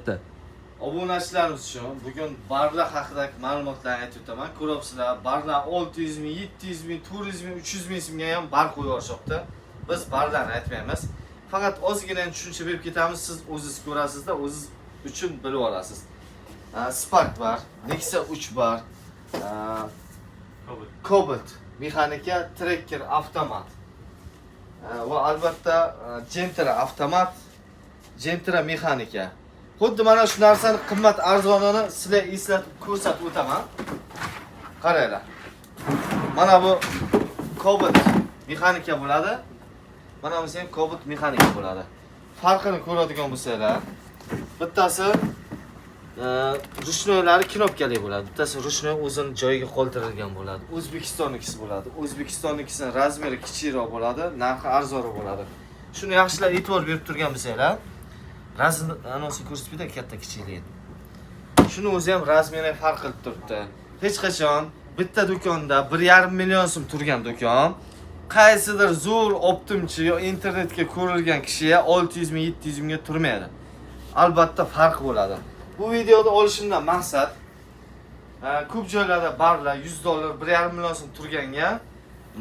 Bitta. Obunachilarimiz uchun bugun barlar haqidagi ma'lumotlarni aytib o'taman. Ko'ryapsizlar, barlar 600 ming, 700 ming, 400 ming, 300 ming so'mga ham bar qo'yib yuborishyapti. Biz barlarni aytmaymiz. Faqat ozgina tushuncha berib ketamiz, siz o'zingiz ko'rasizda, o'zingiz uchun bilib olasiz. Spark bor, Nexia 3 bor, Cobalt mexanika, Tracker avtomat. Va albatta Gentra avtomat, Gentra mexanika. Xuddi mana shu narsani qimmat arzonini sizlarga eslatib ko'rsatib o'taman. Qaranglar. Mana bu Cobalt mexanika bo'ladi. Mana bu ham Cobalt mexanika bo'ladi. Farqini ko'radigan bo'lsanglar, bittasi ручной lari knopkali bo'ladi. Bittasi ручной o'zini joyiga qoldirilgan bo'ladi. O'zbekistonnikisi bo'ladi. O'zbekistonnikisini размер i kichikroq bo'ladi, narxi arzonroq bo'ladi. Shuni yaxshilab e'tibor berib turgan bo'lsanglar, размер anonsini ko'rsatib beradi, katta kichikligini. Shuni o'zi ham размер i farq qilib turibdi. Hech qachon bitta do'konda 1,5 million so'm turgan do'kon qaysidir zo'r оптом chi yo internetga ko'rilgan kishiga 600 ming, 700 mingga turmaydi. Albatta farq bo'ladi. Bu videoni olishimdan maqsad ko'p joylarda barlar 100 dollar, 1,5 million so'm turganga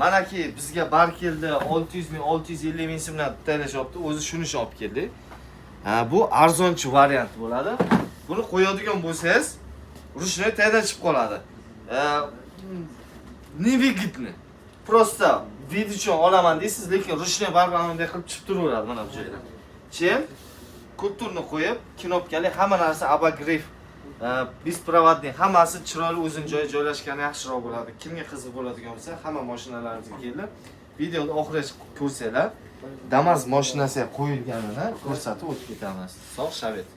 manaki bizga bar keldi 600 ming, 650 ming so'mdan taylashyapti. O'zi shuni olib keldik. Ha, bu arzonchi variant bo'ladi. Buni qo'yadigan bo'lsangiz, ручной taydan chiqib qoladi. Невыгодно. Просто вид uchun olaman deysiz, lekin ручной baribir bunday qilib chiqib turaveradi mana bu joyda. Чем культурный qo'yib, knopkali hamma narsa обогрев, беспроводный, hammasi chiroyli o'zini joyiga joylashgani yaxshiroq bo'ladi. Kimga qiziq bo'ladigan bo'lsa, hamma mashinalarimizga kelib, videoni oxirigacha ko'rsanglar, Damas mashinasi qo'yilganini ko'rsatib o'tib ketamiz. Sog' Shavet.